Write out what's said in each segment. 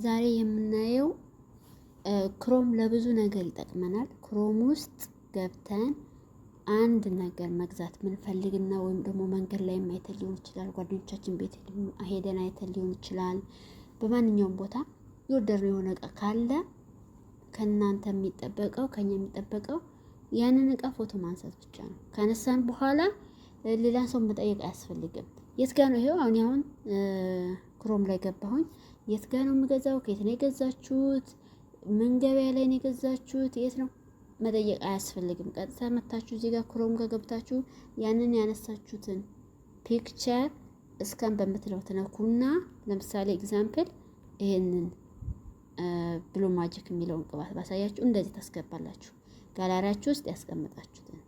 ዛሬ የምናየው Chrome ለብዙ ነገር ይጠቅመናል። Chrome ውስጥ ገብተን አንድ ነገር መግዛት ምንፈልግና ወይም ደግሞ መንገድ ላይ አይተን ሊሆን ይችላል፣ ጓደኞቻችን ቤት ሄደን አይተን ሊሆን ይችላል። በማንኛውም ቦታ የወደድነው የሆነ እቃ ካለ ከእናንተ የሚጠበቀው ከኛ የሚጠበቀው ያንን እቃ ፎቶ ማንሳት ብቻ ነው። ካነሳን በኋላ ሌላ ሰው መጠየቅ አያስፈልግም። የት ጋ ነው ይሄው? አሁን Chrome ላይ ገባሁኝ። የት ጋ ነው የምገዛው? ከየት ነው የገዛችሁት? ምን ገበያ ላይ ነው የገዛችሁት? የት ነው መጠየቅ አያስፈልግም። ቀጥታ መታችሁ እዚህ ጋር Chrome ጋር ገብታችሁ ያንን ያነሳችሁትን picture scan በምትለው ትነኩና ለምሳሌ example ይሄንን Blue Magic የሚለውን ቅባት ባሳያችሁ እንደዚህ ታስገባላችሁ። ጋላሪያችሁ ውስጥ ያስቀምጣችሁትን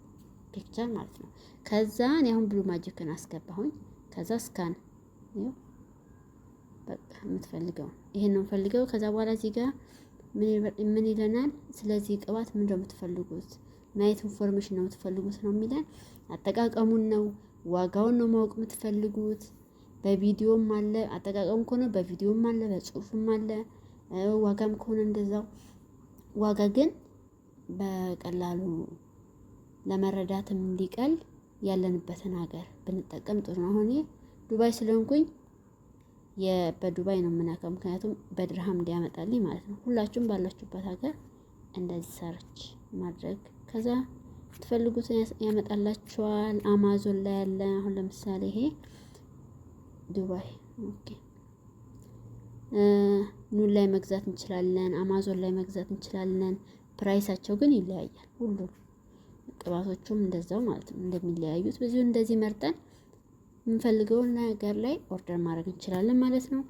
picture ማለት ነው። ከዛ እኔ አሁን Blue Magic ን አስገባሁኝ። ከዛ scan በቃ የምትፈልገው ይሄን ነው የምፈልገው። ከዛ በኋላ እዚህ ጋር ምን ይለናል? ስለዚህ ቅባት ምንድን ነው የምትፈልጉት? ምን አይነት information ነው የምትፈልጉት ነው የሚለን። አጠቃቀሙን ነው፣ ዋጋውን ነው ማወቅ የምትፈልጉት። በቪዲዮም አለ፣ አጠቃቀሙ ከሆነ በቪዲዮም አለ፣ በጽሁፍም አለ፣ ዋጋም ከሆነ እንደዛው። ዋጋ ግን በቀላሉ ለመረዳትም እንዲቀል ያለንበትን ሀገር ብንጠቀም ጥሩ ነው። አሁን ዱባይ ስለሆንኩኝ በዱባይ ነው የምነካው፣ ምክንያቱም በድርሃም እንዲያመጣልኝ ማለት ነው። ሁላችሁም ባላችሁበት ሀገር እንደዚህ search ማድረግ ከዛ የምትፈልጉትን ያመጣላችኋል። አማዞን ላይ ያለ አሁን ለምሳሌ ይሄ ዱባይ፣ okay፣ ኑን ላይ መግዛት እንችላለን። አማዞን ላይ መግዛት እንችላለን። Price ኣቸው ግን ይለያያል። ሁሉም ቅባቶቹም እንደዛው ማለት ነው እንደሚለያዩት በዚሁ እንደዚህ መርጠን የምንፈልገውን ነገር ላይ order ማድረግ እንችላለን ማለት ነው።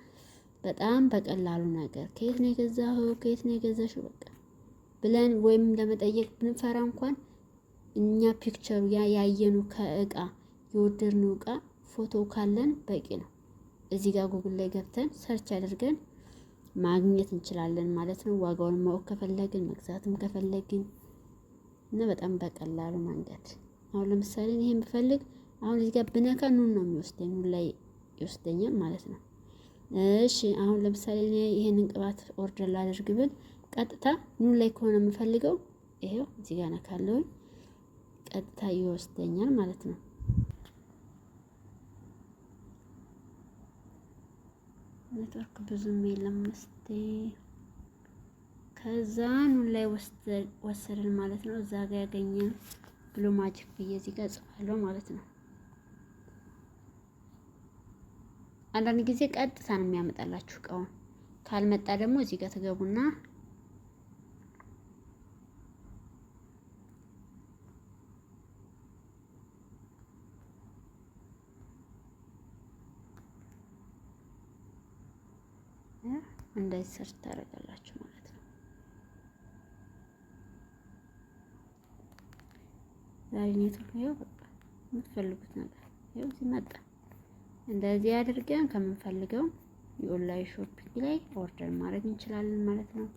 በጣም በቀላሉ ነገር ከየት ነው የገዛኸው፣ ከየት ነው የገዛሽው በቃ ብለን ወይም ለመጠየቅ ብንፈራ እንኳን እኛ picture ኡ ያ ያየኑ ከእቃ የወደድነው እቃ ፎቶ ካለን በቂ ነው። እዚህ ጋር ጉግል ላይ ገብተን search አድርገን ማግኘት እንችላለን ማለት ነው። ዋጋውን ማወቅ ከፈለግን፣ መግዛትም ከፈለግን እና በጣም በቀላሉ መንገድ አሁን ለምሳሌ ይሄን ብፈልግ አሁን እዚህ ጋር ብነካ ኑን ነው የሚወስደኝ፣ ኑን ላይ ይወስደኛል ማለት ነው። እሺ፣ አሁን ለምሳሌ እኔ ይሄንን ቅባት order ላደርግ ብል ቀጥታ ኑን ላይ ከሆነ የምፈልገው ይሄው እዚህ ጋር ነካለሁኝ፣ ቀጥታ ይወስደኛል ማለት ነው። ኔትወርክ ብዙም የለም እስቲ። ከዛ ኑን ላይ ወሰድን ማለት ነው። እዛ ጋር ያገኘን Blue Magic ብዬ እዚህ ጋር ጽፋለሁ ማለት ነው። አንዳንድ ጊዜ ቀጥታ ነው የሚያመጣላችሁ እቃውን። ካልመጣ ደግሞ እዚህ ጋር ትገቡና እንደዚህ search ታደርጋላችሁ ማለት ነው። ዛሬ ኔትወርክ ይኸው በቃ የምትፈልጉት ነገር ይኸው እዚህ መጣ። እንደዚህ አድርገን ከምንፈልገው የ online shopping ላይ order ማድረግ እንችላለን ማለት ነው።